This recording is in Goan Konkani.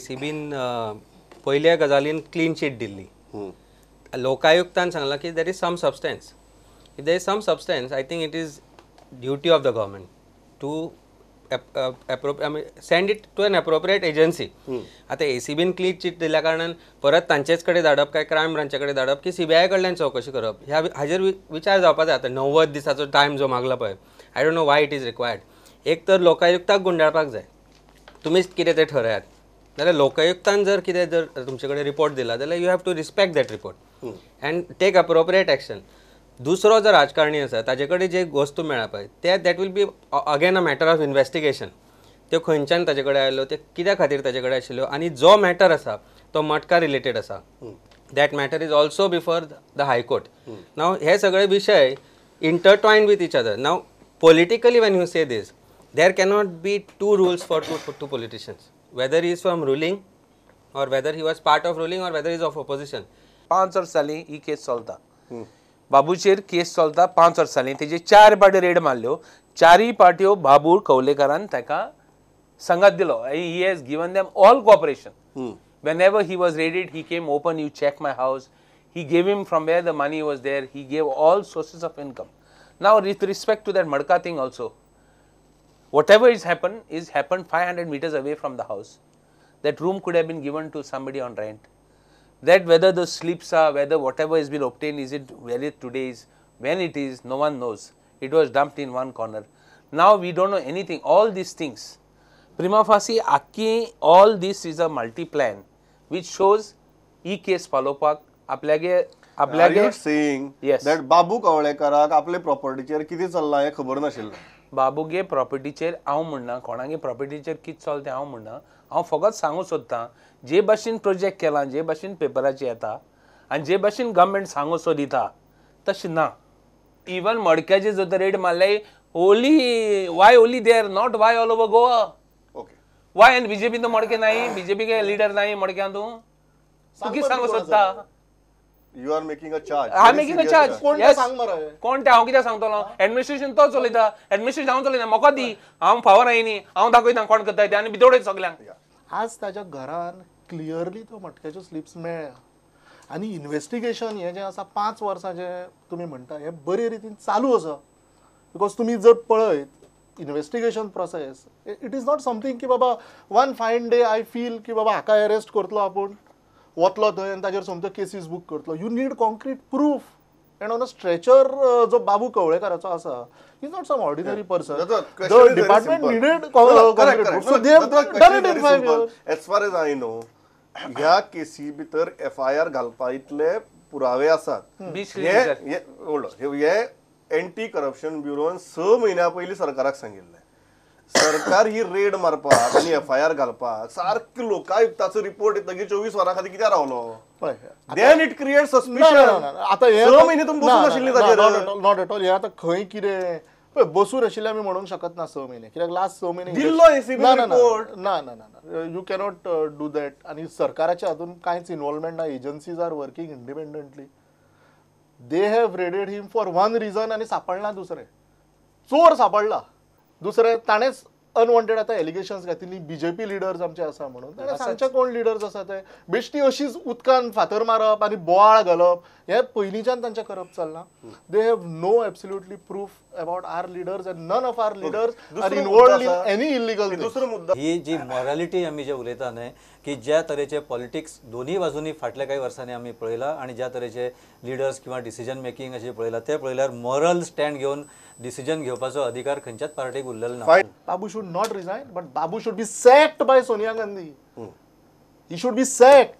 एसीबीन पयल्या गजालीन क्लीन चीट दिल्ली. लोकायुक्तान सांगलां की there is some substance. If there is some substance, I think it is duty of the government to send it to an appropriate agency. आतां एसीबीन क्लीन चीट दिल्या कारणान परत तांचेच कडेन धाडप काय क्रायम ब्रांचा कडेन धाडप की सीबीआय कडल्यान चवकशी करप ह्या हाजेर विचार जावपा जाय. आतां 90 दिसाचो टायम जो मागला पळय, I don't know why it is required. एक तर लोकायुक्ताक गुंडाळपाक जाय, तुमीच कितें तें ठरयात, जाल्यार लोकायुक्तान जर कितें जर तुमचे कडेन रिपोर्ट दिला जाल्यार you have to respect that report and take appropriate action. दुसरो जर राजकारणी आसा ताजे कडेन जे वस्तू मेळ्ळा पळय ते that will be again a matter of investigation. त्यो खंयच्यान ताजे कडेन आयल्यो, ते कित्या खातीर ताजे कडेन आशिल्ल्यो, आनी जो मॅटर आसा तो मटका रिलेटेड आसा, that matter is also before the high court. Now हे सगळे विशय intertwined with each other. Now politically when you say this, there cannot be two rules for two politicians, whether he is from ruling or whether he was part of ruling or whether he is of opposition. 5 वर्स जाली ही केस चलता, बाबूचेर केस चलता 5 वर्स जाली, तेजे 4 पार्टी रेड मारल्यो, 4 पार्ट्यो बाबू कवलेकारान ताका संगात दिलो. He has given them all cooperation. Whenever he was raided, he came open, you check my house. He gave him from where the money was there. He gave all sources of income. Now with respect to that Madka thing also, whatever is happened 500 meters away from the house. That room could have been given to somebody on rent. That whether the slips are, whether whatever has been obtained, is it valid today, is when it is, no one knows. It was dumped in one corner. Now we don't know anything. All these things, prima facie, akki, all this is a multi-plan which shows e case follow-up. आपल्यागे Are you saying that बाबू कवळेकराक आपले प्रॉपर्टीचेर कितें चल्लां हें खबर नाशिल्लें? बाबूगे प्रॉपर्टीचेर हांव म्हणना, कोणागे प्रॉपर्टीचेर कितें चलता तें हांव म्हणना. हांव फकत सांगूं सोदतां जे भाशेन प्रोजेक्ट केला, जे भाशेन पेपराचेर येता आनी जे भाशेन गव्हर्मेंट सांगूं सोदिता तशें ना. इवन मडक्याचे जर रेड मारले, only why only there, not why all over Goa. Okay, why आनी बीजेपी तो मडके नाही, बीजेपी के लिडर नाही मडक्यान. तूं तूं कितें सांगूं सोदता? You are making a charge. I am making a charge. कोण ते सांग मरे, कोण ते हांव कित्याक सांगतलो? एडमिनिस्ट्रेशन तो चलयता, एडमिनिस्ट्रेशन हांव चलयना, म्हाका दी, हांव फावर आयनी, हांव दाखयता कोण करता ते आनी भितर सगल्यांक. आज ताच्या घरान क्लियरली तो मटक्याच्यो स्लिप्स मेळ्ळ्या आनी इन्वेस्टिगेशन हें जें आसा 5 वर्सां जें तुमी म्हणटा हें बरे रितीन चालू आसा. Because तुमी जर पळयत investigation process, it is not something की बाबा one fine day I feel की बाबा हाका अरेस्ट करतलो आपूण, वतलो थंय आनी ताजेर सोमतो केसीस बूक करतलो. You need concrete proof and on a stretcher जो बाबू कवळेकाराचो आसा, is not some ordinary person. The department needed concrete proof, so they have done it in 5 years. As far as I know, ह्या केसी भितर एफआयआर घालपा इतले पुरावे आसात. हे एंटी करप्शन ब्युरोन 6 म्हयन्या पयलीं सरकाराक सांगिल्लें. सरकार ही रेड मारपाक आनी एफआयआर घालपाक सारके लोकायुक्ताचो रिपोर्ट येतकीर 24 वरां खातीर कित्याक रावलो? Then it create suspicion. आतां 6 म्हयने तुमी बसून आशिल्ले ताचेर. Not at all. हे आतां खंय कितें पळय बसून आशिल्ले आमी म्हणूंक शकत ना 6 म्हयने, कित्याक लास्ट 6 म्हयने दिल्लो एसीबी रिपोर्ट. ना ना ना, you cannot do that. आनी सरकाराच्या हातून कांयच इन्वॉल्वमेंट ना. Agencies are working independently. They have raided him for one reason आनी सापडला दुसरें, चोर सापडला दुसरें. ताणेंच अनवॉन्टेड आतां एलिगेशन्स घातिल्ली बीजेपी लिडर्स आमचे आसा म्हणून. ताणें सांगचे कोण लिडर्स आसा ते. बेश्टी अशीच उदकान फातर मारप आनी बोवाळ घालप हें पयलींच्यान तांचें करप चल्लां. They have no absolutely proof about our leaders and none of our leaders are involved in any illegal. दुसरो मुद्दो, ही जी मॉरॅलिटी आमी जे उलयता न्हय की ज्या तरेचे पॉलिटिक्स दोन्ही बाजूंनी फाटल्या काही वर्सांनी आमी पळयला आनी ज्या तरेचे लिडर्स किंवा डिसिजन मेकिंग अशें पळयलां, तें पळयल्यार मॉरल स्टँड घेवन डिसिजन घेवपाचो अधिकार खंयच्याच पार्टीक उरलेलो ना. Babu should not resign, but Babu should be sacked by Sonia Gandhi. He should be sacked.